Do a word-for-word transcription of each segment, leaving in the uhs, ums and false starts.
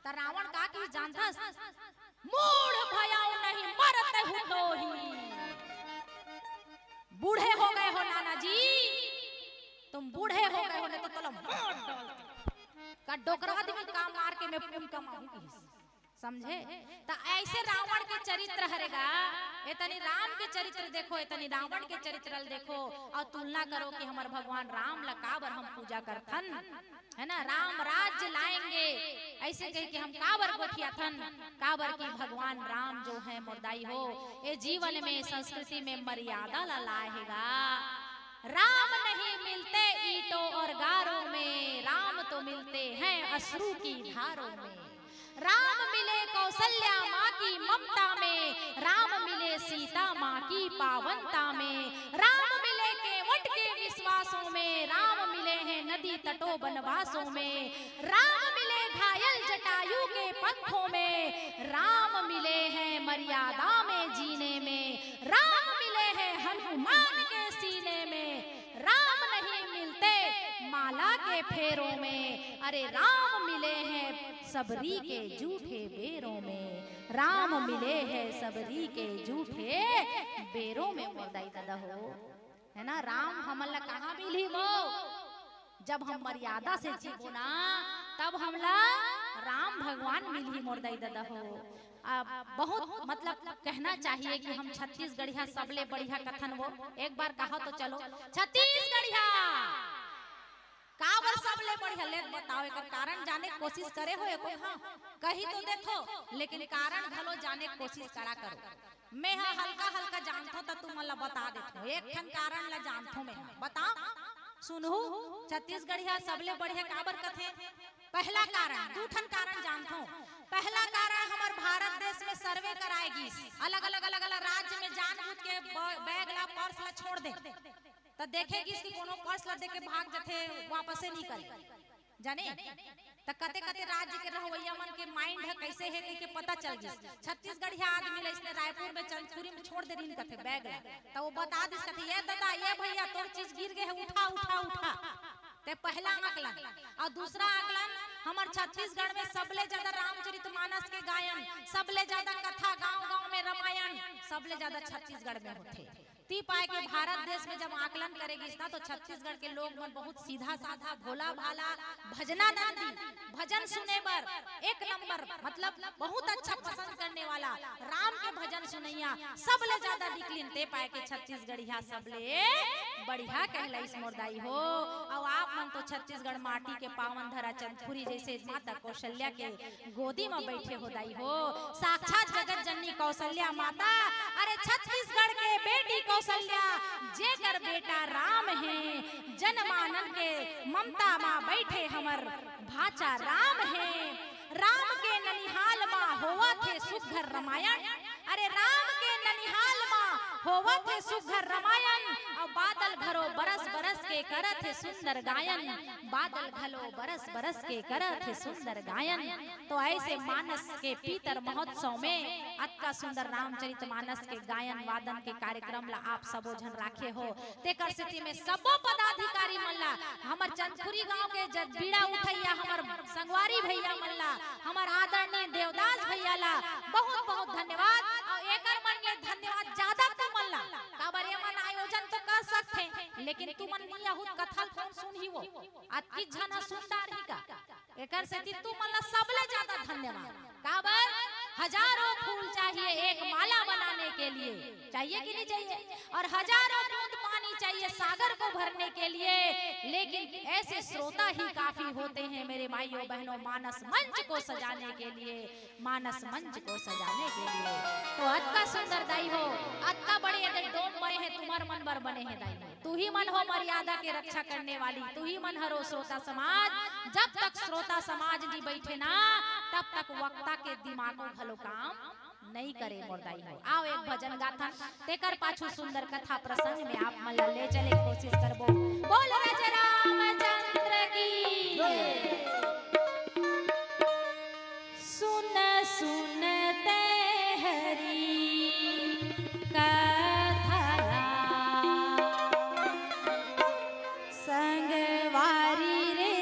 त रावण का कहिस जानथस? मूढ़ भयउ नहीं मरत हूँ दोही। बूढ़े हो गए हो नाना जी, तुम बूढ़े हो गए हो, नहीं तो तोला मार डालती। का डोकरा आदमी का मार के मैं पुन कमाहूँ कहिस। समझे? त ऐसे रावण के चरित्र हरे गा। ए तनी राम के चरित्र देखो, ए तनी रावण के चरित्र ल देखो, अउ तुलना करो कि हमर भगवान राम ला काबर हम पूजा करथन, है ना? राम राज्य लाएंगे, ऐसे कह के हम काबर गोठियाथन, काबर कि भगवान राम जो है मोर दाई हो, ए जीवन में, संस्कृति में मर्यादा ला लाए हे गा। राम नहीं मिलते ईंटों और गारों में, राम तो मिलते हैं अश्रु की धारों में। राम मिले कौशल्या माँ की ममता में, राम मिले सीता माँ की पावनता में, राम मिले केवट के विश्वासों में, राम मिले हैं नदी तटों बनवासों में, राम मिले घायल जटायु के पंखों में, राम मिले हैं मर्यादा में जीने में, राम मिले हैं हनुमान के सीने में, राम नहीं मिलते माला के फेरों में, अरे राम मिले हैं सबरी के जूठे बेरों में, राम मिले हैं सबरी के जूठे बेरों में, मोर दाई ददा हो, है ना? राम हमन ला कहाँ मिलही वो? जब हम मर्यादा से जीबो ना, तब हमला राम भगवान मिलही, मोर दाई ददा हो। अब बहुत मतलब कहना चाहिए कि हम छत्तीसगढ़िया सबले बढ़िया कथन वो। एक बार कहा तो चलो, छत्तीसगढ़िया काबर सबले बढ़िया? ले बताओ, एकर कारण जाने के कोशिश करे हो एको? हाँ, कही तो देथो, लेकिन कारण घलो जाने के कोशिश करा करो। मैं हा हल्का हल्का जानथो त तुमन ला बता देथो। एक ठन कारण ला जानथो मैं हा। बताओ, सुनहू, छत्तीसगढ़िया सबले बढ़िया काबर कथे? पहला कारण, दू ठन कारण जानथो। पहला कारण, हमर भारत देश में सर्वे कराए गिस, अलग अलग अलग अलग राज्य में जानबूझ के ब-, बैग ला, पर्स ला छोड़ दे, त देखे गिस कि कोनो पर्स ला दे के भाग जथे, वापसे नहीं करे, जाने? त कते कते राज्य के रहवैया मन के माइंड ह कैसे हे कह के पता चल गिस। छत्तीसगढ़िया आदमी ला इसने रायपुर में, चंदखुरी में छोड़ दे रिन कथे बैग ला, त वो बता दिस कथे, "ये दादा, ये भैया, तोर चीज गिर गए है, उठा, उठा, उठा।" ते पहला आकलन। अउ दूसरा आकलन, हमर छत्तीसगढ़ में सबले ज्यादा रामचरित मानस के गायन, सबले ज्यादा कथा, गांव गांव में रामायण, सबले ज्यादा छत्तीसगढ़ में होथे। ती पाए के भारत देश में जब आकलन करे गिस ना, तो छत्तीसगढ़ के लोग मन बहुत सीधा साधा, भोला भाला, भजना नंदी, भजन सुने बर एक नंबर, मतलब बहुत अच्छा पसंद करने वाला, राम के भजन सुनैया सबले ज्यादा निकलिन। ते पाए के छत्तीसगढ़िया सबले बढ़िया कहलाइस मोर दाई हो। अउ आप मन तो छत्तीसगढ़ माटी के पावन धरा चंदखुरी जैसे माता कौशल्या के गोदी म बैठे हो दाई हो, साक्षात जगत जननी कौशल्या माता। अरे छत्तीसगढ़ के बेटी कौशल्या, जेकर बेटा राम हे, जनमानन के ममता मा बैठे हमर भाचा राम हे। राम के ननिहाल मा होवत हे सुघर रामायण, अरे राम के ननिहाल मा होवत हे सुघर रामायण, अउ बादल घलो बरस बरस के करत हे सुंदर गायन, बादल घलो बरस बरस के करत हे सुंदर गायन। तो ऐसे मानस के पीतर महोत्सव में अतका सुंदर रामचरित मानस के गायन वादन के कार्यक्रम ला आप सबो झन राखे हो, तेकर सेती में सबो पदाधिकारी मन ला, हमर चंदखुरी गांव के जद बीड़ा उठैया हमर संगवारी भैया मन ला, हमर आदरणीय देवदास भैया ला बहुत बहुत धन्यवाद। अउ एकर मन ले धन्यवाद ज्यादा तुमन ला, काबर ये मन आयोजन तो कर सकथे, लेकिन तुमन नहीं आहुत कथा ल कौन सुनही वो? अतकी झन ह सुन डारही का? एकर सेती तुमन ला सबले ज्यादा धन्यवाद। काबर? हजारों फूल चाहिए एक माला बनाने के लिए, चाहिए कि नहीं चाहिए? और हजारों बूंद पानी चाहिए सागर को भरने के लिए, लेकिन ऐसे श्रोता ही काफी होते हैं मेरे भाइयों बहनों, मानस मंच को सजाने के लिए, मानस मंच को सजाने के लिए। तो अतका सुंदर दाई हो, अतका बड़े एदे डोम बने हे, तुम्हर मन बर बने हे दाई हो। तू ही मन हो मर्यादा के रक्षा करने वाली, तू ही मन हरो श्रोता समाज। जब तक श्रोता समाज नहीं बैठे ना, तब तक वक्ता के दिमागो घलो काम नहीं करे मोर दाई हो। आओ एक भजन गाथन, तेकर पाछू सुंदर कथा प्रसंग में आप मन ला ले चले के कोशिश करबो। बोल राजा रामचंद्र की। सुन सुन ते हरि कथा ला संगवारी रे।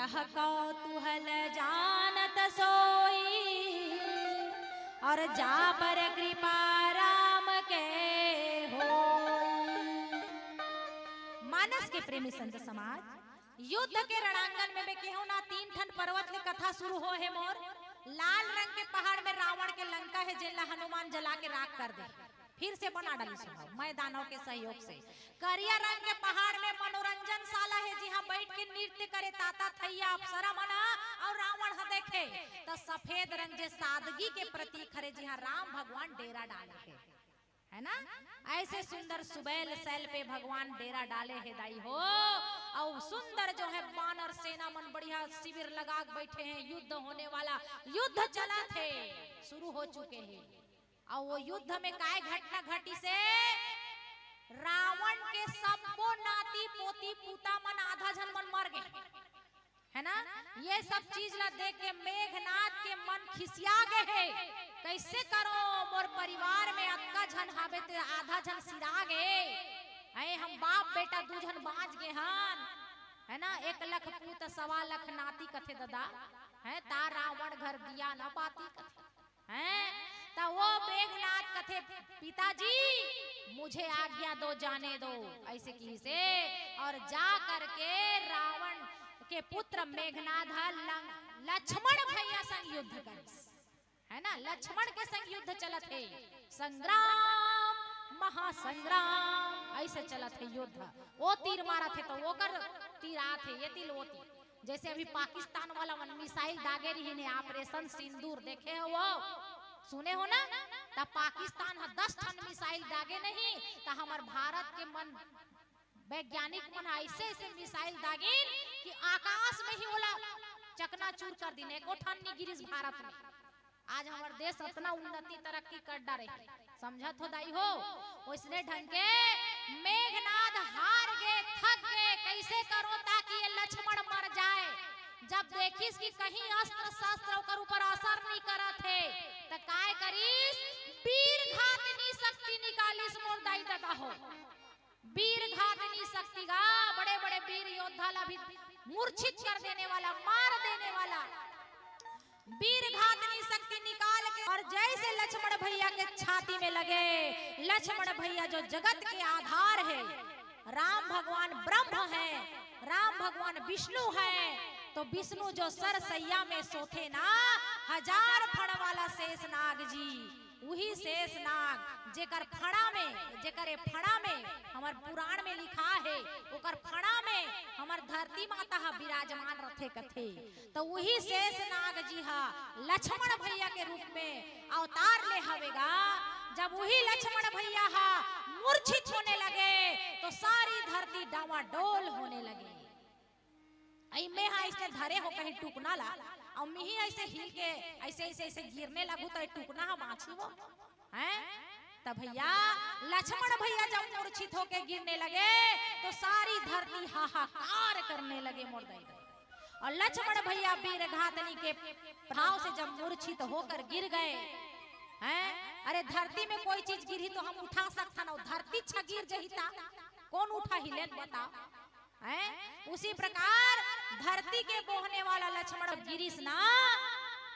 यह कौतूहल जानत सोई, और जा पर कृपा राम के होई। मानस के प्रेमी संत समाज, युद्ध के रणांगन में मैं केहू ना, तीन ठन पर्वत ले कथा शुरू हो हे मोर। लाल रंग के पहाड़ में रावण के लंका हे, जेला हनुमान जला के राख कर दे, फिर से बना डालिस हे मैदानव के सहयोग से। करिया रंग के पहाड़ में मनोरंजन शाला हे, जिहां बैठ के नृत्य करे ताता थैया अप्सरा मन ह अउ रावण ह देखे। त सफेद रंग जे सादगी के प्रतीक हरे, जिहां राम भगवान डेरा डाले हे, है ना? ऐसे सुंदर सुबैल सैल पे भगवान डेरा डाले हे दाई हो। अउ सुंदर जो है बानर सेना मन बढ़िया शिविर लगा के बैठे हैं, युद्ध होने वाला, युद्ध चलत हे, शुरू हो चुके हे। अउ वो युद्ध में काय घटना घटिस हे? रावण के सब्बो नाती पोती पूता मन आधा झन मन मर गे, है ना? ये सब चीज ला देख के मेघनाथ के मन खिसिया गे हे। कैसे करो, मोर परिवार में अतका झन हावे ते आधा झन सिरा गे। ऐ हम बाप बेटा दू झन बांच गे हन, है ना? एक लख पूत सवा लख नाती कथे ददा, है ता रावण घर दिया न बाती कथे। हैं? त वो मेघनाथ कथे, "पिताजी, मुझे आज्ञा दो, जाने दो," ऐसे किहिस हे। और जा करके रावण के पुत्र मेघनाथ ह लंग-, लक्ष्मण भैया संग युद्ध करिस, है ना? लक्ष्मण के संग युद्ध चलत हे, संग्राम महासंग्राम ऐसे चलत हे युद्ध। वो तीर मारत हे त ओकर तीर आत हे, ये तीर वो तीर। जैसे अभी पाकिस्तान वाला मन मिसाइल दागे रहिन हे, ऑपरेशन सिंदूर देखे हो वो? सुने हो ना? त पाकिस्तान ह दस ठन मिसाइल दागे नहीं, त हमर भारत के मन वैज्ञानिक मन ह ऐसे ऐसे मिसाइल दागिन कि आकाश में ही ओला चकनाचूर कर दिन, एको ठन नहीं गिरिस भारत में। आज हमर देश अतना उन्नति तरक्की कर डारे हे, समझत हो दाई हो? ओइसने ढंग के मेघनाथ हार गे, थक गे, कैसे करो ताकि ये लक्ष्मण मर जाए। जब देखिस कि कहीं अस्त्र शस्त्र ओकर ऊपर असर नहीं करत हे, त काय करिस? वीर घातिनी शक्ति निकालिस मोर दाई ददा हो। वीर घातिनी शक्ति गा, बड़े बड़े वीर योद्धा ला भी मूर्छित कर देने वाला, मार देने वाला वीर घातिनी शक्ति निकाल के, और जैसे लक्ष्मण भैया के छाती में लगे, लक्ष्मण भैया जो जगत के आधार है, राम भगवान ब्रह्म है, राम भगवान विष्णु है, तो विष्णु जो सरसैया में सोथे ना, हजार फण वाला शेष नाग जी, उही शेष नाग जेकर फणा में, जेकर ए फणा में हमर पुराण में लिखा हे, ओकर फणा में हमर धरती माता ह विराजमान रथे कथे। त उही शेष नाग जी ह लक्ष्मण भैया के रूप में अवतार ले हवे गा। जब उही लक्ष्मण भैया ह मूर्छित होने लगे, तो सारी धरती डावाडोल होने लगे। अई मैं हा अइसने धरे हो कहीं टुकना ला, अउ मिही अइसे हिल के अइसे, अइसे, अइसे गिरने लगू, त ए टुकना ह बाँची वो, हैं? त भैया, लक्ष्मण भैया जब मूर्छित होके गिरने लगे, तो सारी धरती हाहाकार करने लगे मोर दाई। और लक्ष्मण भैया वीर घातनी के प्रभाव से जब मूर्छित होकर गिर गए, हैं? अरे, धरती में कोई चीज गिरही तो हम उठा सकथन, अउ धरती छ गिर जही त कोन उठाही, ले त बताओ। हैं? उसी प्रकार धरती के बोहने वाला लक्ष्मण गिरिस ना,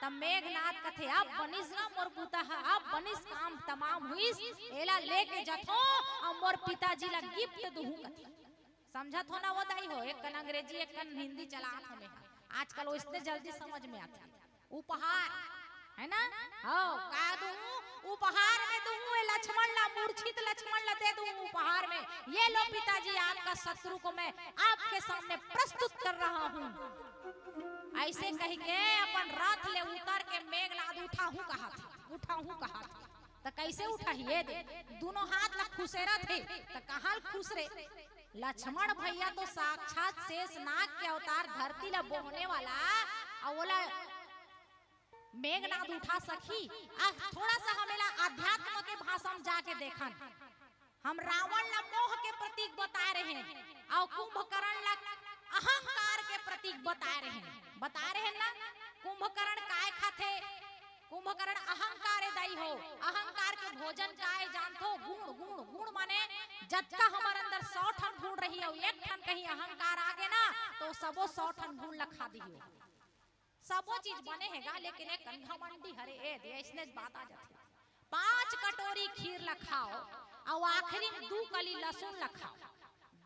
तब मेघनाथ कथे, "अब बनिस ना मोर बूता ह, अब बनिस, काम तमाम हुइस, एला लेके जथो अउ मोर पिताजी ला गिफ्ट दुहूं," कथे। समझत हो ना वो दाई हो, एक कन अंग्रेजी, एक कन हिंदी चलात हो मैं। आजकल ओइसने जल्दी समझ में आथे। उपहार, है ना? हव, का दूं? उपहार में दूं, ए लक्ष्मण ला, मूर्छित लक्ष्मण ला दे दूं उपहार में। ये लो पिताजी, आपका शत्रु को मैं आपके सामने प्रस्तुत कर रहा हूँ। अइसे कहिके अपन रथ ले उतर के मेघनाद उठाहूँ कहत हे, उठाहूँ कहत हे। त कइसे उठाही? ए दे, दूनों हाथ ला खुसेरत हे, त कहाँ ल खुसरे? लक्ष्मण भैया तो साक्षात शेष नाग के अवतार, धरती ला बोहने वाला, अउ ओला मेघनाद उठा सकही? आ, थोड़ा सा हम एला अध्यात्म के भाषा में जाके देखन। हम रावण ला मोह के प्रतीक बताए रहेन, अउ कुंभकर्ण ला अहंकार के प्रतीक बताए रहेन। बताए रहेन ना, कुंभकर्ण काय खाथे? कुंभकर्ण अहंकार ए दाई हो, अहंकार के भोजन काय जानथो? गुण। गुण, गुण माने जतका हमर अंदर सौ ठन गुण रही अउ एक ठन कहीं अहंकार आगे ना, तो सबो सौ ठन गुण ल खा दिही। सबो चीज बने हे गा, लेकिन एक घमंडी हरे, ए दे, अइसने बात आ जाथे। पांच कटोरी खीर ल खाओ अउ आखिरी में दू कली लहसुन ल खाओ।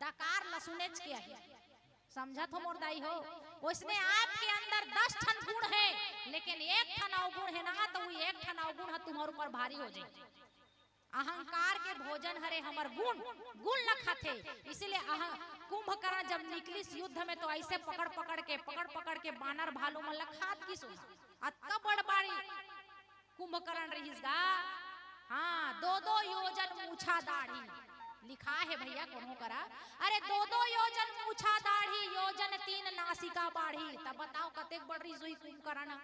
दकार लहसुनेच के अही। समझत हो मोर दाई हो? ओइसने आपके अंदर दस ठन गुण हे, लेकिन एक ठन अवगुण हे ना, तो वो एक ठन अवगुण ह तुम्हर ऊपर भारी हो जाही। अहंकार के भोजन हरे हमर गुण, गुण ल खाथे। इसीलिए अहं-, कुंभकर्ण जब निकलिस युद्ध में, तो अइसे पकड़ पकड़ के, पकड़ पकड़ के बानर भालू मन ल खात गिस। अतका बड़ बारी कुंभकर्ण रहिस गा। हाँ, दो दो योजन मूछा दाढ़ी लिखा हे भइया कोनो करा। अरे, दो दो योजन मूछा दाढ़ी, योजन तीन नासिका बाढ़ी। तब बताओ, कतेक बड़ रहिस होही कुंभकर्ण?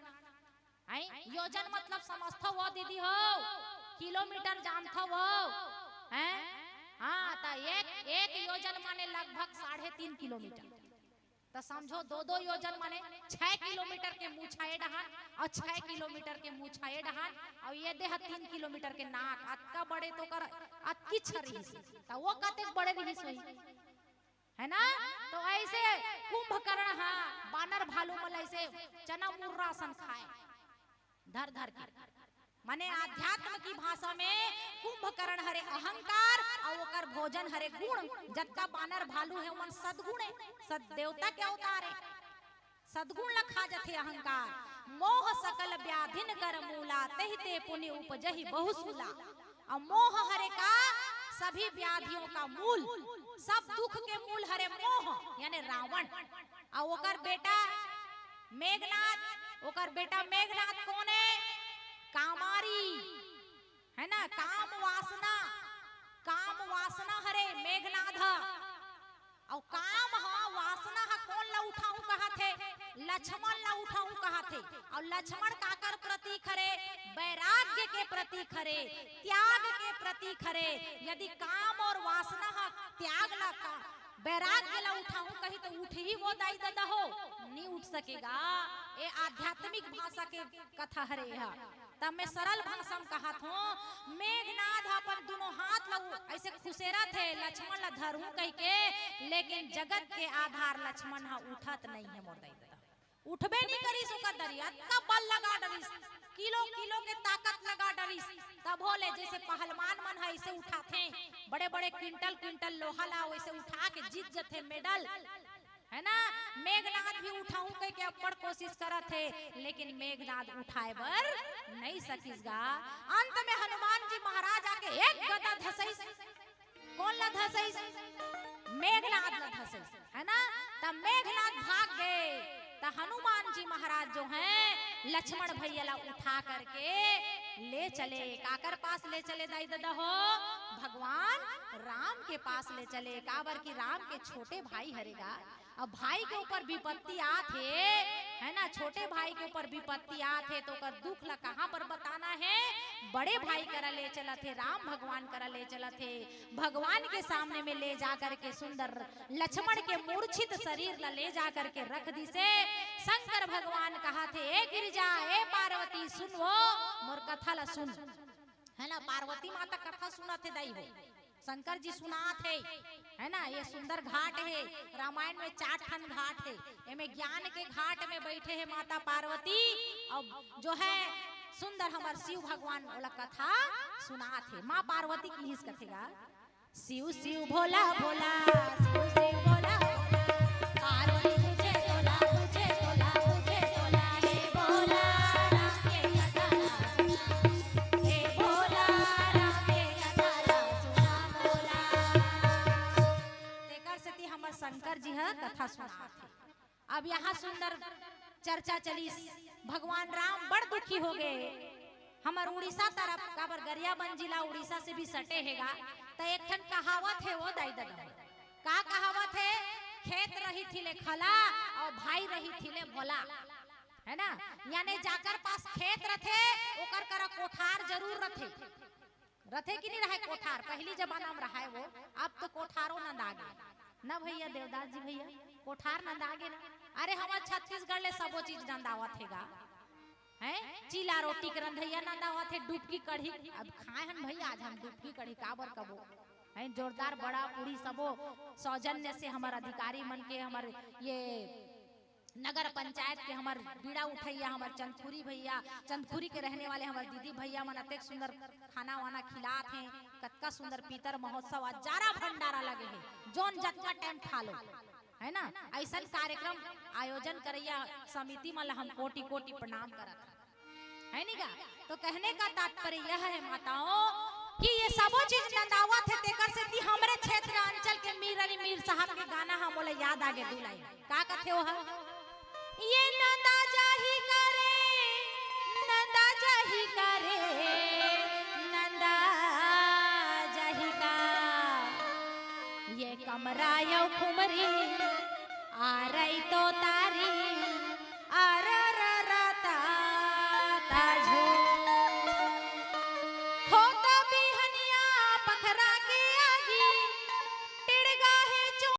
हैं? योजन मतलब समझथव वो दीदी हो, किलोमीटर जानथव वो, हैं? हाँ, त एक, एक योजन माने लगभग साढ़े तीन किलोमीटर। त समझो, दो दो योजन माने छह किलोमीटर के मूछा ए डहान अउ छह किलोमीटर के मूछा ए डहान, अउ ये दे ह तीन किलोमीटर के नाक, अतका बड़े तो ओकर अतकी छर रहिस, त वो कतेक बड़े रहिस होही, है ना? तो अइसे कुंभकर्ण ह बानर भालू मन ल अइसे चना मुर्रा असन खाए, धर धर के। माने आध्यात्म की भाषा में कुंभकर्ण हरे अहंकार अउ ओकर भोजन हरे गुण। जतका बानर भालू हे, ओमन सद्गुण हे, सद देवता के अवतार हे। सद्गुण ल खा जथे अहंकार। मोह सकल व्याधिन कर मूला, तेहि ते पुनि उपजहि बहु सूला। अउ मोह हरे का? सभी व्याधियों का मूल, सब दुख के मूल हरे मोह, यानी रावण। अउ ओकर बेटा मेघनाद, ओकर बेटा मेघनाद कोन हे? कामारी, है ना? काम वासना, काम वासना हरे मेघनाद ह। अउ काम ह, वासना ह कोन ल उठाहूं कहत हे? लक्ष्मण ल उठाहूं कहत हे। अउ लक्ष्मण काकर प्रतीक हरे? वैराग्य के प्रतीक हरे, त्याग के प्रतीक हरे। यदि काम अउ वासना ह त्याग ल का, वैराग्य ल उठाहूं कही त उठही वो दाई ददा हो? नी उठ सके गा। ए आध्यात्मिक भाषा के कथा हरे ह। त मैं सरल भाषा म कहत हों, मेघनाद ह अपन दुनों हाथ ल उ-, अइसे खुसेरत हे, लक्ष्मण ल धरहूं कहिके, लेकिन जगत के आधार लक्ष्मण ह उठत नइ हे मोर दाई ददा। उठबे नइ करिस ओकर दरी, अतका बल लगा डरिस, किलो किलो के ताकत लगा डरिस। तभो ले जइसे पहलवान मन ह अइसे उठाथे, बड़े बड़े क्विंटल क्विंटल लोहा ला वइसे उठा के जीत जथे मेडल, है ना? मेघनाद भी उठाहूं कहिके अब्बड़ कोशिश करत हे, लेकिन मेघनाद उठाए बर नइ सकिस गा। अंत में हनुमान जी महाराज आके एक गदा धसइस। कोन ला धसइस? मेघनाद ला धसइस, है ना? त मेघनाद भाग गे, त हनुमान जी महाराज जो हैं, लक्ष्मण भइया ला उठा करके ले चले। काकर पास ले चले दाई ददा हो? भगवान राम के पास ले चले। काबर कि राम के छोटे भाई हरे गा, अब भाई के ऊपर विपत्ति आत हे, है ना, छोटे भाई के ऊपर विपत्ति आत हे, तो ओकर दुख ला कहाँ पर बताना हे? बड़े भाई करा ले चलत हे, राम भगवान करा ले चलत हे। भगवान के सामने में ले जा करके सुंदर लक्ष्मण के मूर्छित शरीर ला ले जा करके रख दिसे। शंकर भगवान कहत हे, "ए गिरिजा, ए पार्वती, सुन वो, मोर कथा ला सुन।" है ना, पार्वती माता कथा सुनत हे दाई हो। शंकर जी सुनात हे, है ना, ये सुंदर घाट हे, रामायण में चार ठन घाट हे, एमे ज्ञान के घाट में बइठे हे माता पार्वती, अउ जो है सुंदर हमर शिव भगवान ओला कथा सुनात हे। माँ पार्वती किहिस कथे गा, शिव शिव भोला भोला, शिव शिव भोला भोला, पार्वती तुझे तोला, तुझे तोला, तुझे तोला, हे भोला, राम के कथा ला सुना, हे भोला, राम के कथा ला सुना भोला। तेकर सेती हमर शंकर जी ह कथा सुनात हे। अब यहाँ सुंदर चर्चा चलिस, भगवान राम बड़ दुखी हो गे। हमर उड़ीसा तरफ, काबर गरियाबंद जिला उड़ीसा से भी सटे हे गा, त एक ठन कहावत हे वो दाई ददा। का कहावत हे? "खेत रहिथे ले खला अउ भाई रहिथे ले भोला", है ना? यानी जाकर पास खेत रथे, ओकर करा कोठार जरूर रथे। रथे कि नइ रहय कोठार? पहिली जमाना म रहय वो, अब तो कोठारो नंदा गे। ना भइया देवदास जी भइया, कोठार नंदा गे ना। अरे हमर छत्तीसगढ़ ले सबो चीज नंदावत हे गा। हैं, चीला रोटी के रंधैया नंदावत हे, डुबकी कढ़ी। अब खाए हन भई, आज हम डुबकी कढ़ी काबर कबो, हैं, जोरदार बड़ा पूड़ी सबो सौजन्य से हमर अधिकारी मन के, हमर ये नगर पंचायत के हमर बीड़ा उठैया, हमर चंदखुरी भैया, चंदखुरी के रहने वाले हमर दीदी भैया मन अतेक सुंदर खाना वाना खिलात हें। कतका सुंदर पीतर महोत्सव, अजारा भंडारा लगे हे, जोन जतका टाइम खा लो, है ना। ऐसन कार्यक्रम आयोजन करैया समिति मन ला हम कोटि कोटि प्रणाम करत हन, है नी गा? तो कहने का तात्पर्य यह है माताओं कि ये सबो चीज नंदावत हे, तेकर सेती हमरे क्षेत्र अंचल के मीर अली मीर साहब के गाना ह मोला याद आगे दू लाइन। का कथे ओह? ये नंदा जाही करे, नंदा जाही करे, नंदा जाही का। ये कमरा यौ खुमरी, आरई तो तारी, आरा रा रा ता, ता